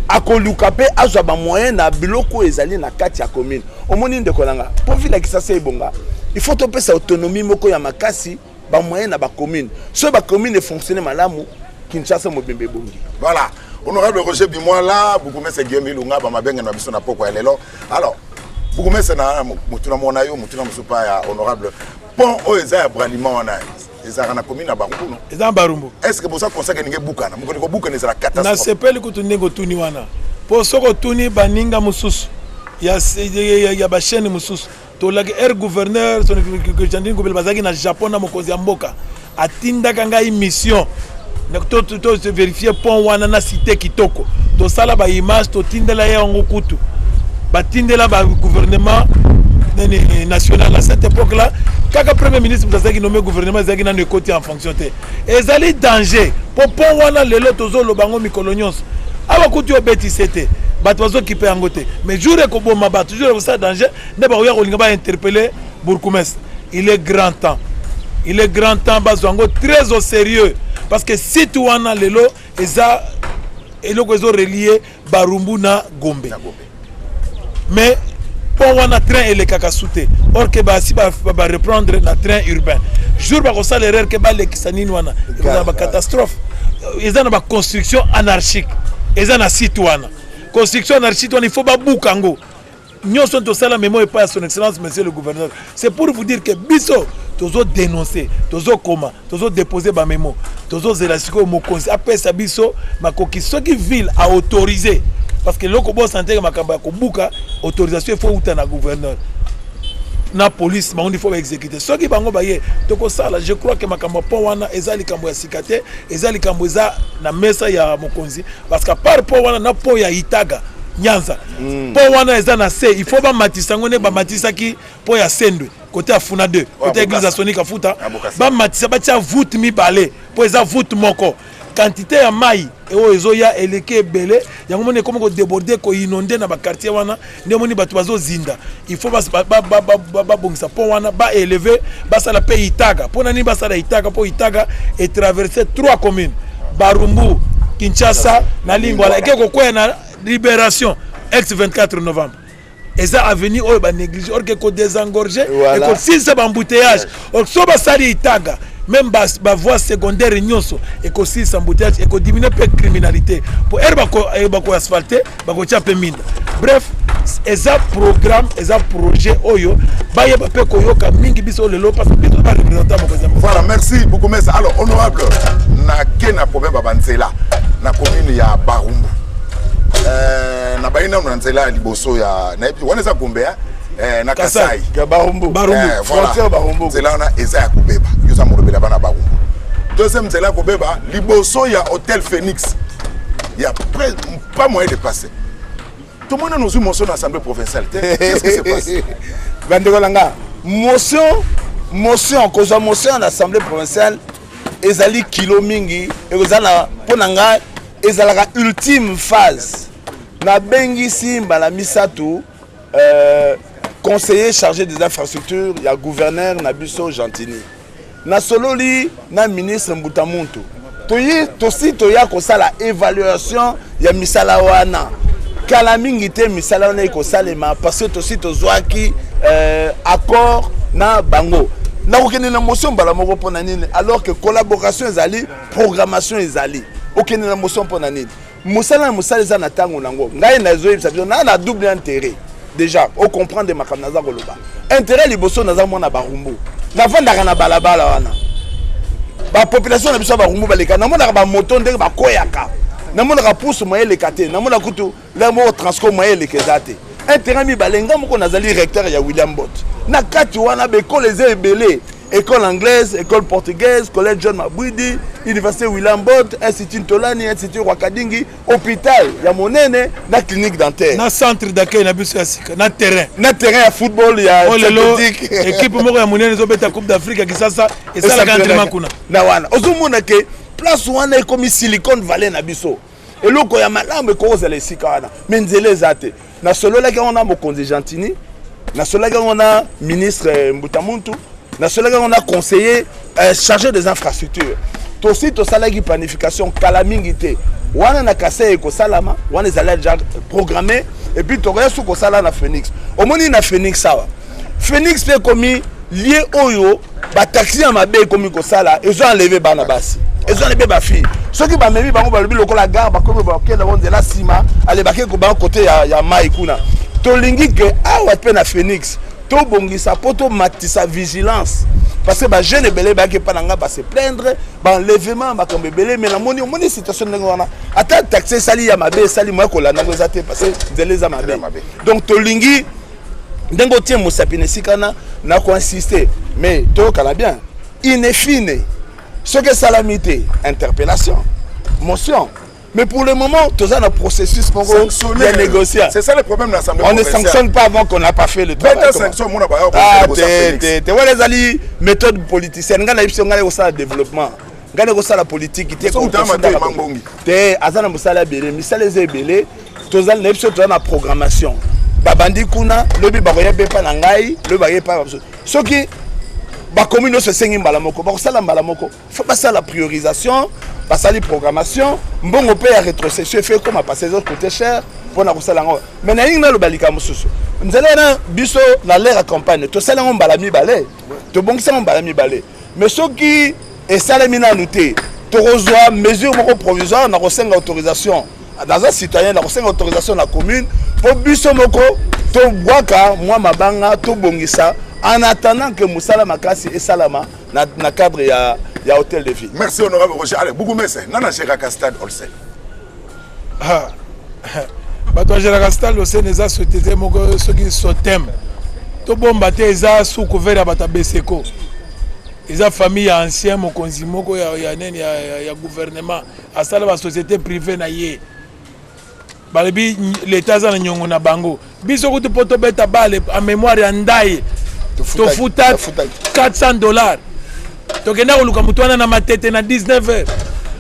akoluka mpe azwa bamoyen na biloko oyo ezali na kati ya commune. Omoni, ndeko na nga, mpo ville ya Kisasa ebonga, il faut topesa autonomie moko ya makasi, bamoyen na bacommune. Soki bacommune efonctionne malamu, Kinshasa mobimba ebongi. Voilà, honorable Roger Bimwala, bourgmestre Guillaume Ilunga, bamabenge na biso na poko ya lelo. Alors, bourgmestre, na motuna mona yo, motuna mosusu pa ya honorable. Pont oyo eza ya Bralima wana ezalaka na commune ya Barumbu, no? Eza na Barumbu. Est ce que boza conscient ke ndenge ebukana, mokoni kobukana ezala catastrophe? Nasepeli kutu ndenge otuni wana, mpo soki otuni baninga mosusu ya bachaîne mosusu, tolaki air gouverneur Gentiny Ngobila bazalaki na Japon na mokonzi ya mboka, atindaka ngai mission to vérifie pont wana na cité kitoko. Tosala baimage, totindela ye yango, kutu batindela bagouvernement nani national. À cette époque là kaka premier ministre moto azalaki nommé, gouvernement ezalaki nano ekoti en fonction te. Ezali danger mpo pont wana lelo tozoloba yango mikolo nyonso awa, kutu obetise te, bato bazokipe yango te. Mais jour ekoboma bato, jour ekosala danger, nde bakoya kolinga bainterpeller bourgmestre. Il est grand temps, il est grand temps bazwa yango très au sérieux, parce que site wana lelo eza eloko ezorelie Barumbu na Gombe. Mais pont wana, train elekaka su te, or ke basi bareprendre na train urbain. Jour bakosala erreur ke balekisa nini wana, ekozala bacatastrophe. Eza na baconstruction anarchique, eza na site wana. Construction anarchique wana, il faut babuka yango nyonso. Tosala memo epai ya son excellence monsieur le gouverneur. C'est pour vous dire que biso tozodénonce, tozokoma, tozodépose bamemo. Tozozela sikoyo mokonzi apesa biso makoki soki ville aautorise, parce que eloko bosana teke, makambo ya kobuka, autorisation efo uta na gouverneur na police. Bango nde faut baexécute. Soki bango baye, tokosala. Je crois que makambo ya pont wana eza likambo ya sika te, eza likambo eza na mesa ya mokonzi, parce que à part pont wana na pont ya Itaga Nyanza, pont wana eza na se, il faut bamatisa yango nde bamatisaki pont ya Sendwe, côté ya Funa 2, côté église ya Sonika Futa. Bamatisa, batia voûte mibale, mpo eza voûte moko. Quantité ya mai oyo ezoya eleki ebele, yango moni ekomi kodéborde, koinonder na baquartier wana. Nde omoni bato bazozinda. Il faut babongisa pont wana, baélever, basala mpe Itaga. Mpo na nini basala Itaga? Mpo Itaga etraverse trois communes: Barumbu, Kinshasa na Lingwala. Eke kokwea na Libération, ex 24 novembre. Eza avenue oyo banéglige, or ke kodésengorger, ekosilisa baembouteillage. Or so basali Itaga, même bavoie secondaire nyonso, ekosilisa embouteillage, ekodiminue mpe criminalité, po ere bakoasphalte, bakotia mpe minda. Bref, eza programme, eza projet oyo bayeba mpe koyoka mingi biso lelo, parce que biso bareprésentant mokonzi. Voilà, merci beaucoup, mesa. Alors, honorable, nake na problème ya banzela na commune ya Barumbu. Na bayi nano na nzela ya liboso ya, nayebi wana eza Gombe, na Kasai. Barumbu. Barumbu. Frontière Barumbu. Nzela wana eza ya kobeba, yo oza molobela bana Barumbu. Deuxième nzela ya kobeba, liboso ya hôtel Phoenix, ya pas moyen de passer. Tomoni nano ozwi motion na assemblée provinciale te. Qu'est-ce qui se passe? Bandeko na nga, motion, kozwa motion na assemblée provinciale ezali kilo mingi. Ekozala na, mpo na ngai, ezalaka ultime phase. Nabengisi mbala misato conseiller chargé des infrastructures ya gouverneur na biso Gentiny. Nasololi na ministre Mbuta Muntu. Toyi tosi toya kosala évaluation ya misala wana. Kala mingi te, misala wana ekosalema, parce que tosi tozwaki accord na bango. Nakokende na motion mbala moko mpo na nini, alors que collaboration ezali, programmation ezali? Okende na motion mpo na nini? Mosala na mosala eza na ntango nango. Ngai nazoyebisa biso na double intérêt. Déjà ocomprendre makambo naza koloba. Intérêt liboso, naza mwana Barumbu, navandaka na balabala wana. Bapopulation na biso ya Barumbu baleka, namonaka bamoto ndenge bakweyaka, namonaka pusu moye eleka te, namona kutu lere moko Transco moye eleka eza te. Intérêt mibale, nga moko nazali recteur ya William Bott. Na kati wana baekole eza ebele: école anglaise, école portugaise, collège John Mabwidi, université William Bott, institut Ntolani, institut Rwakadingi, hôpital ya monene na clinique dentaire. Na centre d'accueil na biso ya sika, na terrain. Na terrain ya football ya Oyo lelo équipe moko ya monene ezobeta Coupe d'Afrique ya Kisasa esalaka entraînement kuna. Na wana ozomona ke place wana ekomi Silicon Valley na biso. Eloko ya malamu ekokozala esika wana, mais nzela eza te. Nasololaki yango na mokonzi Gentiny. Nasolaki yango na ministre euh, Mbuta Muntu, nasolaki yango na conseiller euh, chargé des infrastructures. Tosi tosalaki planification kala mingi te. Wana na Kasai ekosalama, wana ezali déjà programmé et puis tokoya su kosala na Phoenix. Omoni na Phoenix awa. Phoenix mpe ekomi lieu oyo ba taxi ya mabe ekomi kosala, ezo enlever bana basi, ezo enlever ba fille. Soki bamemi bango, balobi lokola gare, bakomi bakenda bango nzela nsima, ale bakei bango kote ya mai kuna. Tolingi ke awa mpe na Phoenix tobongisa mpo tomatisa vigilance, parce que bajeune ebele bayaki epa na ngai base plaindre baenlèvement, makambo ebele. Mais namoni, omoni situation ndenge wana, ata taxi esali ya mabe, esali moya kolanda yango eza te, parce que nzela eza mabe. Donc tolingi ndenge otie mosapi na esika na na koinsiste, mais toyokana bien. In fine, soki esalami te, interpellation, motion. Mais pour le moment, toza na processus moko ya négocier. C'est ça le problème de l'Assemblée. On ne sanctionne pas avant qu'on n'a pas fait le travail. Sanction mona ba. Ah, te te te, wana ezali méthode politicienne. Ngai nayebi so ngai kosala développement, ngai nakosala politique te. Te, aza na mosala ebele, misala eza ebele. Tozali na biso, toza na programmation. Babandi kuna, lobi bakoya mpe epa na ngai, lobi bakoya epa biso. Soki bakomi nyonso esengi mbala moko, bakosala mbala moko. Faut basala priorisation, basali programmation, mbongo mpe ya rétrocession efe ekoma, parce ezo coûte cher mpona kosala yango. Mais nalingi naloba likambo mosusu. Nzela wana, biso na l'heure ya campagne tosali yango mbala mibale, tobongisi yango mbala mibale. Mais soki esalemi nanu te, tokozwa mesure moko provisoire na kosenga autorisation. Naza citoyen, na kosenga autorisation na commune mpo biso moko tobwaka mwa mabanga, tobongisa en attendant que mosala makasi esalama na cadre ya hôtel de ville. Merci, honorable Roger. Allez, bourgmestre, nana géraka stade Olsen? Ah, bato bagéraka stade Olsen eza société moko soki Sotem. Tobomba te, eza sous couvert ya bato ya Beseko, eza famille ya ancien mokonzi moko ya nini ya gouvernement, asala basociété privé na ye. Balobi leta aza na niongo na bango. Biso kutu mpo tobeta bale en mémoire ya Ndaye, tofuta 400 $. Tokenda koluka motu wana na Matete na 19 heures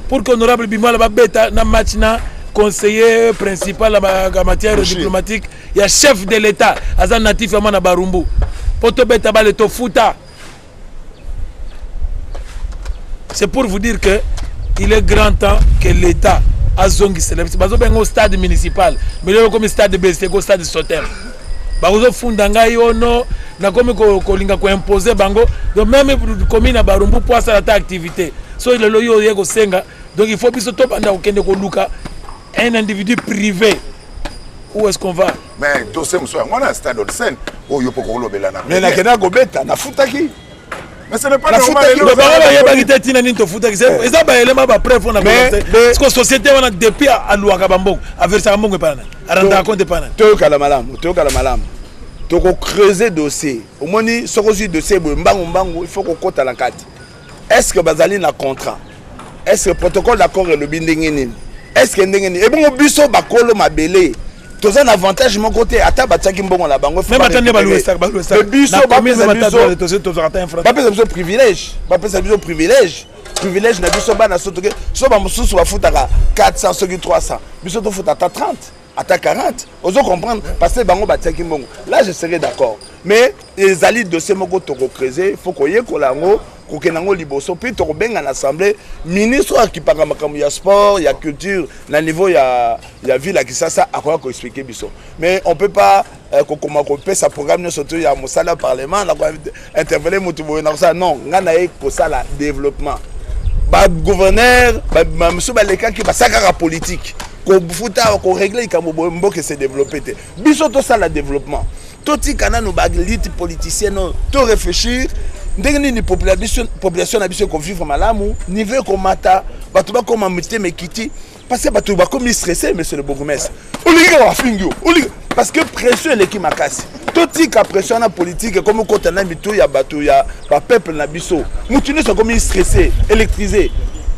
pour que honorable Bimala babeta na match na conseiller principal ya matière diplomatique ya chef de l'État, aza natif ya mwana Barumbu. Mpo tobeta bale, tofuta. C'est pour vous dire que il est grand temps que l'État azongisela biso. Bazobenga stade municipal, mais lelo komi stade Beseko, stade Sotem. Bakozofunda ngai ono nakomi kolinga koimpose bango. Donc même commune ya Barumbu, po asala ata activité, so lelo yo oye kosenga, donc il faut biso tobanda kokende koluka un individu privé. Où est-ce qu'on va? Mais dossier mosusu yango wana, stade Olsen oyo mpo kolobela na Mais nakendaka kobeta, nafutaki. Mais ce n'est pas normal. Bango bayebaki te ntina nini tofutaki. Eza baelema, bapreuve mpona parce que société wana, depuis alwaka bambongo, aversaka mbongo epai nani, arendaka compte epai nani? Toyokala malamu, toyokala malamu. Tokocreuser dossier. Omoni, soki ozwi dossier boye mbangu mbangu, il faut kokota na kati. Est ce que bazali na contrat? Est ce que protocole d'accord elobi ndenge nini? Est ce que ndenge nini? Ebongo biso bakolo mabele toza na avantage moko te. Ata batiaki mbongo na bango, biso bapesa biso privilège, bapesa biso privilège, privilège na biso bana. So toke, so bamosusu bafutaka 400, soki 300, biso tofuta ata 30, ata 40. Ozo comprendre? Parce que bango batiaki mbongo. Là, je serais d'accord. Mais ezali dossier moko tokocreuser, faut koyekola yango, kokende yango liboso. Mpe tokobenga na assemblée ministre oyo akipaka makambo ya sport, ya culture na niveau ya ville ya Kinshasa, akoya koexpliquer biso. Mais on peut pas kokoma kopesa programme nyonso to ya mosala ya parlement na kointervenir motu boye na kosala. Non, ngai na ye kosala développement. Bagouverneur bamosusu balekaki, basala kaka politique, kofuta, korégler likambo boye, mboka ese développe te. Biso tosala développement, totika nanu baélite politicienne oyo. To réfléchir ndenge nini population na biso ekovivre malamu, niveau ekomata, bato bakoma mitema ekiti, parce que bato bakomi stressé. Monsieur le bourgmestre, olingi kaka bafingi yo, olingi parce que pression eleki makasi. Totika pression wana politique ekomi okota na mitu ya bato ya bapeuple na biso. Motu nyonso akomi stressé, électrisé.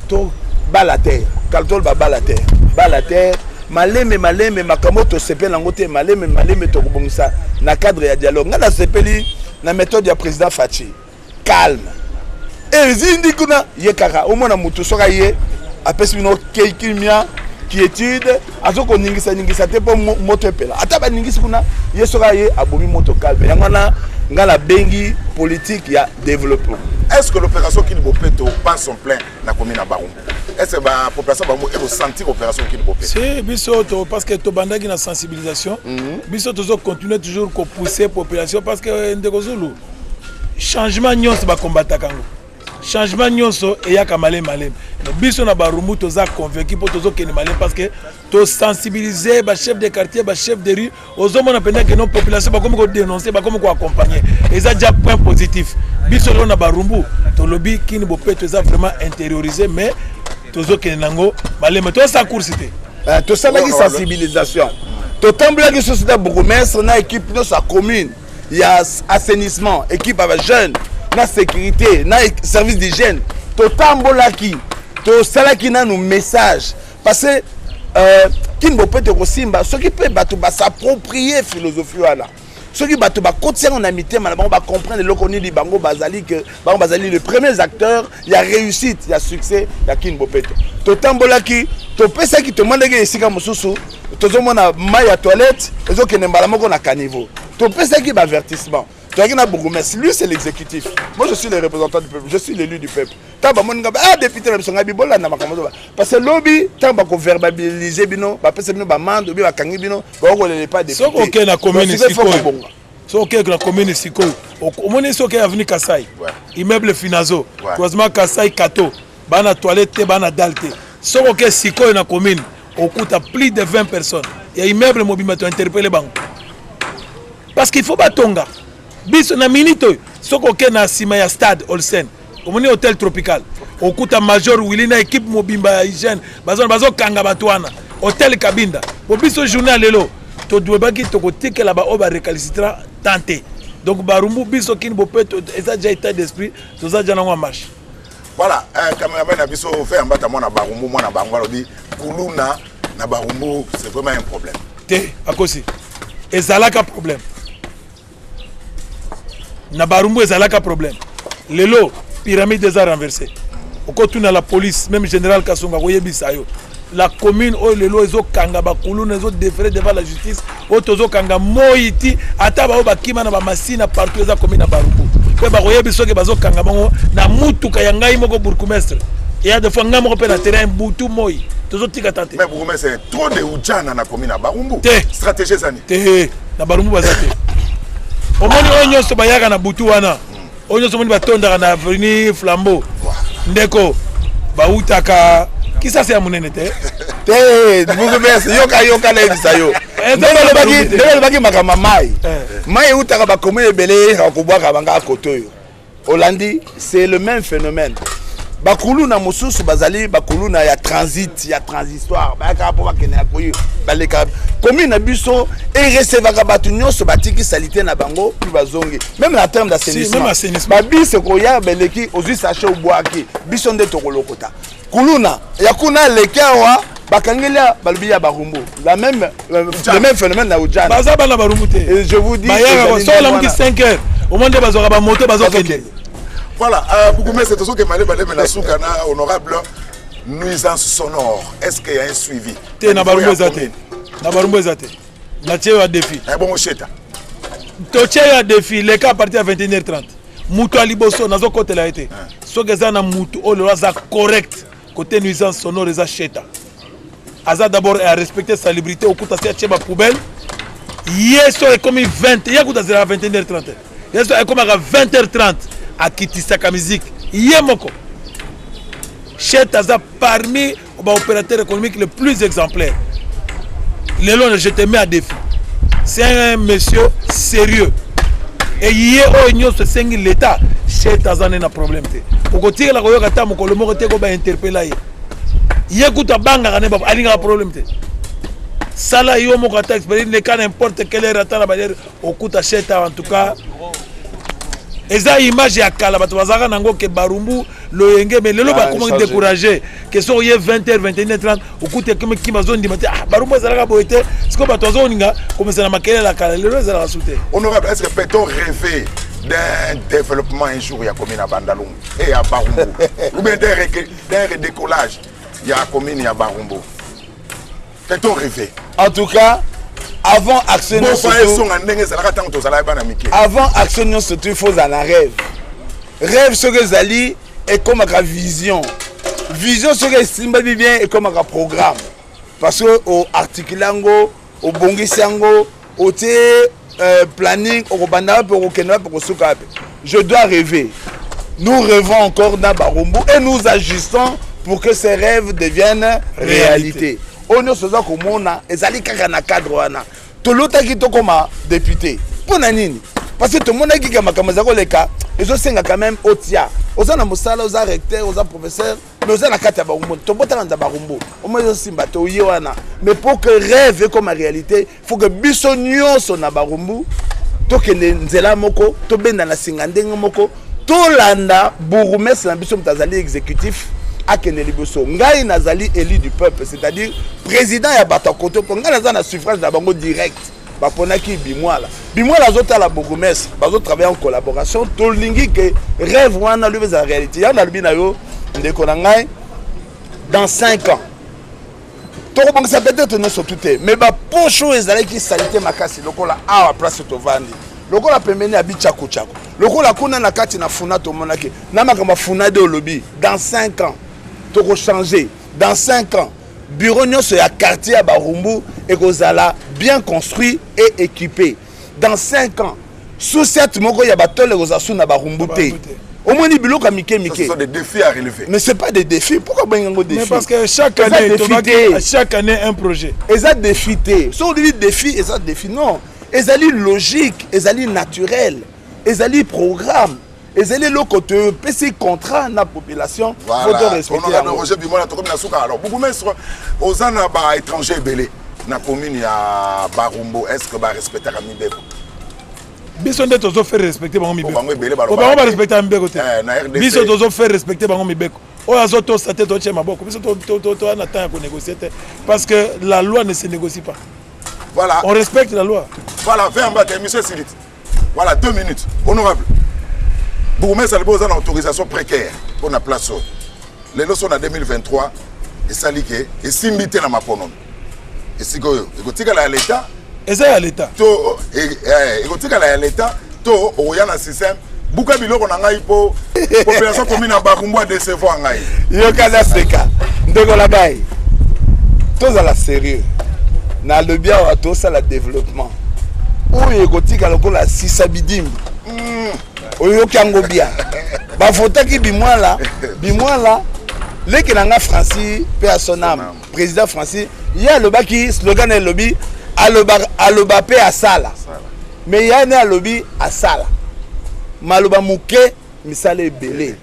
To bala terre kala, toloba bala terre, bala terre, maleme maleme. Makambo tosepeli yango te, maleme maleme tokobongisa na cadre ya dialogue. Ngai nasepeli na méthode ya président Fatshi, calme. Ezindi kuna ye kaka omona motu, soki aye apesi bino kimia, quiétude. Azo koningisa ningisa te mpo moto epela. Ata baningisi kuna, ye soki aye abomi moto calme. Yango wana nga nabengi politique ya développement. Est-ce que l'opération Kin Bopeto passe son plein na commune ya Barumbu? Est-ce que ba population Barumbu eko sentir opération Kin Bopeto? Si biso to, parce que tobandaki na sensibilisation, biso tozo continuer toujours ko pousser population, parce que ndeko Zulu, changement nyonso bakombataka yango, changement nyonso eyaka malemi malemi. Mais biso na Barumbu toza convaincu mpo tozokende malemi, parce que tosensibiliser ba chef de quartier, ba chef de rue. Ozomona mpenza ke no population bakomi kodénoncer, bakomi koaccompagner, eza déjà point positif. Biso lelo na Barumbu tolobi Kin Bopeto eza vraiment intériorisé, mais tozokende nango malemi, tosala course te. Tosalaki sensibilisation, totambolaki susu na bourgmestre na équipe nyonso ya commune ya assainissement, équipe ya bajeune na sécurité na service d'hygiène. Totambolaki, tosalaki nanu message, parce que Kin Bopeto ekosimba soki mpe bato bas'approprie philosophie wana, soki bato bakoti yango na mitema na bango, bacomprendre eloko nini bango bazali, ke bango bazali les premiers acteurs ya réussite, ya succès ya Kin Bopeto. Totambolaki, topesaki, tomandaki esika mosusu, tozomona mai ya toilette ezokende mbala moko na caniveau. Topesaki baavertissement. Toyaki na bourgmestre, lui c'est l'exécutif, moi je suis le représentant du peuple, je suis l'élu du peuple. Ntango bamoni nga, ah, député na biso, ngai bibolanda makambo ozoba, parce que lobi ntango bakoverbaliser bino, bapesa bino bamande obi bakangi bino, bakokolela pas député. Soki okei na commune sikoyo, soki okei na commune sikoyo, omoni soki avenue Kasai, immeuble Finazo, croisement Kasai Kato, bana toilette te, bana dalle te. Soki okei sikoyo na commune, okuta plus de 20 personnes ya immeuble mobimba. To interpelle bango parce qu'il faut batonga. Biso na minute oyo, soki okei na nsima ya stade Olsen, omoni hôtel Tropical, okuta major Willi na équipe mobimba ya hygiène bazokanga bato wana, hôtel Kabinda. Po biso journée ya lelo todwebaki tokotikela baoyo barécalcitrant tant te. Donc Barumbu, biso Kin Bopeto eza déjà état d'esprit, toza déjà nango en marche. Voilà, cameraman na biso fe ambata mwana Barumbu, mwana bango alobi kuluna na Barumbu c'est vraiment un problème. Te, akosi. Ezalaka problème na Barumbu, ezalaka problème. Lelo pyramide eza renversé. Okotuna la police, même général Kasonga akoyebisa yo, la commune oyo lelo ezokanga bakuluna, ezodéférer devant la justice, oyo tozokanga moi ti ata baoyo bakima na bamasina partout, eza commune na Barumbu. Mpe bakoyebi soki bazokanga bango na mutuka ya ngai moko bourgmestre, eya des fois ngai moko mpe na terrain butu moi, tozotika ta te. Mais bourgmestre, trop de ujana na commune ya Barumbu. Te. Stratégie ezani? Te, na Barumbu baza te. Omoni oyo nyonso bayaka na butu wana, oyo nyonso omoni batondaka na avenue Flambeau, ndeko, bautaka Kisasa ya monene te. Te, bourgmestre, yoka, yoka, nayebisa yo. Ndenge olobaki makambo ya mai, mai eutaka bacommune ebele, eyekaka kobwaka banga kote oyo olandi, c'est le même phénomène. Bakuluna mosusu bazali bakuluna ya transit, ya transitoire, bayakaka mpo bakende ya koyi, baleka commune na biso erecevaka bato nyonso, batiki saleté na bango mpe bazongi. Même na terme d'assainissement, babus koya, beleki, ozwi sachet obwaki, biso nde tokolokota. Kuluna ya kuna aleki awa, bakangeli, balobi ya Barumbu, la même, le même phénomène na ujana. Baza bana Barumbu te. Et je vous dis, bayaka so olamuki 5 heures, omoi nde bazwaka bamoto, bazokende. Voilà, bourgmestre, tozokema malema na suka na honorable. Nuisance sonore, est-ce qu'il y a un suivi? Te, na Barumbu eza te, na Barumbu eza te. Natie yo ya défi. Bongo sheta? Totie yo ya défi, leka à partir ya 21h30, moto ya liboso nazokotela ye te. Soki eza na mutu oyo lelo aza correct côté nuisance sonore, eza Sheta. Aza d'abord à respecter salubrité. Okuta si atie bapoubelle ye, so ekomi 20, ye kuta azelaka 21h30, ye so ekomaka 20h30, akitisaka musique ye moko. Sheta aza parmi baopérateur économique le plus exemplaire lelo. Je te mets à défi, c'est un monsieur sérieux. E ye oyo nyonso esengi l'état, Sheta aza nde na problème te. Okotikela koyoka ata mokolo moko te ko bainterpeller ye. Ye kutu abangaka ne, alingaka problème te. Sala yo moko ata expérience, leka n'importe quelle heure, ata na baliere, okuta Sheta. En tout cas eza image ya kala bato bazalaka nango ke Barumbu loyenge, mais lelo bakomaki découragé ke soki oye 20 h, 21 h 30, okuti ekomi kima, azondima te. Ah, Barumbu ezalaka boye te. Sikoyo bato bazolinga komesana na makelele ya kala, lelo ezalaka su te. Honorable, est-ce que peut-on rêver d'un développement un jour ya commune ya Bandalungu et ya Barumbu, ou bien d'un redécollage ya commune ya Barumbu? Peut-on rêver? En tout cas, avant action nyonso esonga ndenge ezalaka ntango tozalaki bana mike. Avant action nyonso tu, il faut ozala na rêve. Rêve soki ezali, ekomaka vision. Vision soki esimbami bien, ekomaka programme, parce que oarticule yango, obongisi yango, otie planning, okobanda wapi, okokende wapi, okosuka wapi. Je dois rêver. Nous rêvons encore dans Barumbu et nous agissons pour que ces rêves deviennent réalité. Oyo nyonso oza komona ezali kaka na cadre wana. Tolotaki tokoma député. Mpo na nini? Parce que tomonaki ke makambo eza koleka, ezosenga quand même otia. Oza na mosala, oza recteur, oza professeur, mais oza na kati ya Barumbu. Tobotana na Barumbu, omoi ezosimba te, oye wana. Mais pour que rêve ekoma réalité, faut que biso nyonso na Barumbu tokende nzela moko, tobenda na singa ndenge moko, tolanda bourgmestre na biso, moto azali exécutif, akende liboso. Ngai nazali élu du peuple, c'est-à-dire président ya bato ya koto, mpo ngai naza na suffrage na bango direct. Baponaki Bimwala. Bimwala azotala bourgmestre, bazotravaille en collaboration. Tolingi ke rêve wana lobi ezala réalité. Yango nalobi na yo, ndeko na ngai, dans 5 ans tokobongisa peut-être nyonso tu te, mais bapoche oyo ezalaki saleté makasi, lokola awa place tovandi, lokola pembeni ya bichakuchaku, lokola kuna na kati na funa, tomonaki na makambo ya funa de olobi, dans 5 ans tokochange. Dans 5 ans, bureau nyonso ya quartier ya Barumbu ekozala bien construit et équipé. Dans 5 ans, sous-ciat moko ya batole ekozala su na Barumbu te. Omoni biloko ya mike mike. Ce sont des défis à relever. Mais c'est pas des défis. Pourquoi bengi yango défi? Mais parce que chaque année, tobaki, chaque année un projet. Eza défi te. Soki olobi défi, eza défi. Non, ezali logique, ezali naturel, ezali programme, ezali eloko topesi contrat na population, faut to respecter yango. Roger Bimona, tokomi na suka. Alors bourgmestre, oza na baétranger ebele na commune ya Barumbu. Est ce que barespectaka mibeko? Biso nde tozofaire respecter bango mibeko. Bango ebele. Bango barespectaka mibeko te. Na RDC. Biso tozofaire respecter bango mibeko. Oyo azotosa te, totie maboko. Biso toa na temps ya konégocier te, parce que la loi ne se négocie pas. Voilà. On respecte la loi. Voilà, fin mbata émission esiliti. Voilà, 2 minutes. Honorable bourgmestre, alobi oza na autorisation précaire mpo na place oyo. Lelo so na 2023 esali ke esimbi te na maponomi, esika oyo ekotikala ya leta? Eza ya leta. To ekotikala ya leta to okoya na système buka biloko na ngai mpo population commune ya Barumbu adecevoir ngai? Yoka, naseka, ndeko na ngai, tozala sérieux. Nalobi awa tosala développement oyo ekotika lokola sisa bidimbi. Oyoki yango bien. Bavotaki Bimwala. Bimwala leki na nga Francis, mpe ya son âme, président Francis, ye alobaki slogan, elobi aloba, aloba mpe asala. Mais ye ne alobi asala, maloba moke, misala ebele.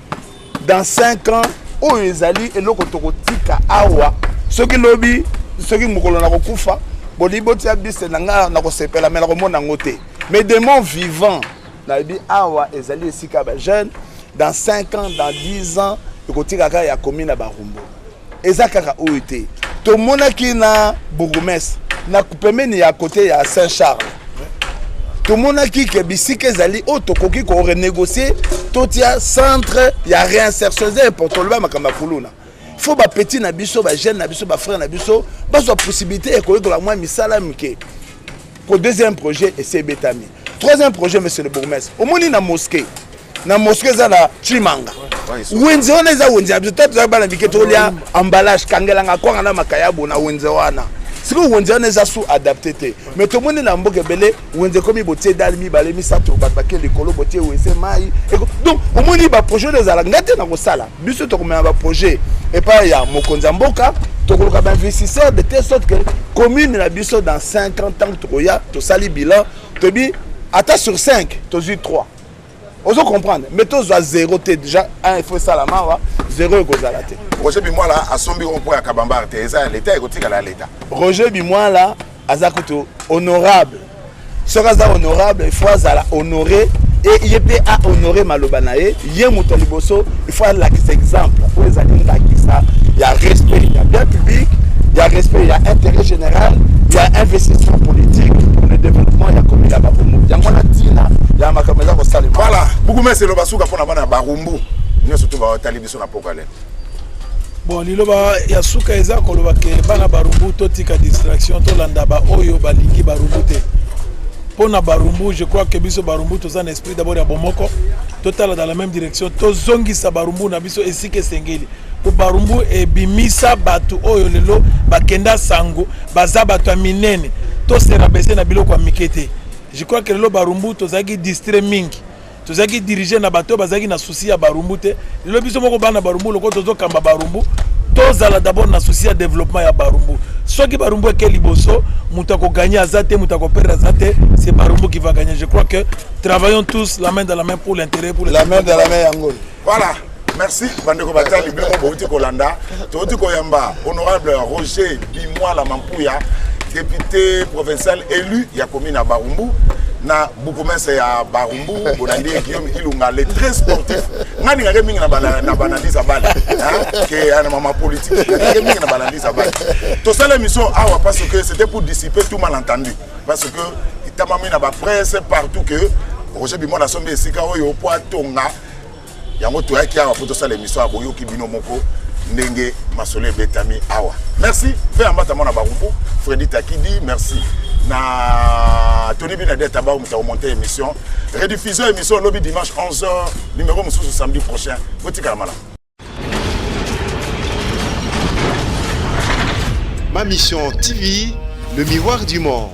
Dans 5 ans, oyo ezali eloko tokotika awa, soki lobi, soki mokolo na kokufa, bolingi botia bise na ngai, na kosepela, me nakomona yango te. Mais de mon vivant, nayebi awa ezali esika ya bajeune. Dans 5 ans, dans 10 ans, ekotika kaka ya commune ya Barumbu. Eza kaka oyo te. Tomonaki na bourgmestre na pembeni ya côté ya Saint Charles, tomonaki ke bisika ezali oyo tokoki korenégocier, totia centre ya réinsertion. Eza important. Oloba makambo ya kuluna, faut bapetit na biso, bajeune na biso, bafrère na biso bazwa possibilité ya koyekola mwa misala mike. Po deuxième projet esi ebetami. Troisième projet, monsieur le bourgmestre, omoni na mosquée, na mosquée eza na Chimanga, wenze wana eza wenze ya biso. Ta tozalaki bana mike, tokolia emballage, kangelanga kwanga na makayabo na wenze wana. Sikoyo wenze wana eza sous adapté te. Mais tomoni na mboka ebele, wenze ekomi botie dalle mibale, misato, bato bake likolo, botie wese mai. Donc omoni baprojet oyo ezala ngai te na kosala. Biso tokomema baprojet epai ya mokonzi ya mboka, tokoluka bainvestisseur, de telle sorte que commune na biso dans 5 ans, ntango tokoya, tosali bilan, toyebi ata sur 5 tozwi 3, ozo comprendre? Mais tozwa 0 te. Déjà 1, il faut esalama awa, 0 ekozala te. Roger Bimwala asombi rond-point ya Kabambare te. Eza ya leta, ekotikala ya leta. Roger Bimwala aza kutu honorable. Soki aza honorable, il faut azala honoré e ye mpe ahonoré maloba na ye. Ye moto ya liboso, il faut alakisa exemple oyo ezali ndakisa ya respect ya bien public, ya respect ya intérêt général, ya investissement politique pour le développement ya commune ya Barumbu. Yango wana ntina ya makambo eza kosalema. Voilà, bourgmestre, eloba suka mpona bana ya Barumbu nyonso to batali biso na poka lelo. Bon, liloba ya suka eza koloba ke bana Barumbu totika distraction, tolanda baoyo balingi Barumbu te. Mpo na Barumbu, je crois que biso Barumbu toza na esprit d'abord ya bomoko, totala dans la même direction, tozongisa Barumbu na biso esika esengeli. Po Barumbu ebimisa bato oyo lelo bakenda sango, baza bato ya minene, tosera bese na biloko ya mike te. Je crois que lelo Barumbu tozalaki distrait mingi, tozalaki dirige na bato oyo bazalaki na souci ya Barumbu te. Lelo biso moko bana Barumbu, lokola tozokamba Barumbu, tozala d'abord na souci ya développement ya Barumbu. Soki Barumbu eke liboso, moto akoganye aza te, moto akoperdre aza te, c'est Barumbu qui va gagner. Je crois que travaillons tous la main dans la main pour l'intérêt, pour le la main dans la main yango. Voilà, merci bandeko batali bino bouti kolanda, touti koyamba honorable Roger Bimwala Mampuya, député provincial élu ya commune ya Barumbu na bourgmestre ya Barumbu. Bolandi Guillaume Ilunga, le très sportif. Nga ningake mingi na banalise ya bale ke na mama politique, ningake mingi na banalise ya bale. Tosala émission awa parce que c'était pour dissiper tout malentendu, parce que etamami na bapresse partout que Roger Bimwala asombi esika oyo po atonga yango. Toyaki awa mpo tosala émission ya boyoki bino moko ndenge masolo ebetami awa. Merci mpe ambata mwana Barumbu, Fredi Takidi. Merci na Tony Binade Taba, moto akomonte émission. Rediffusion émission lobi dimanche 11h, numéro mosusu samedi prochain. Botikala malamu. Ma Mission TV, le miroir du monde.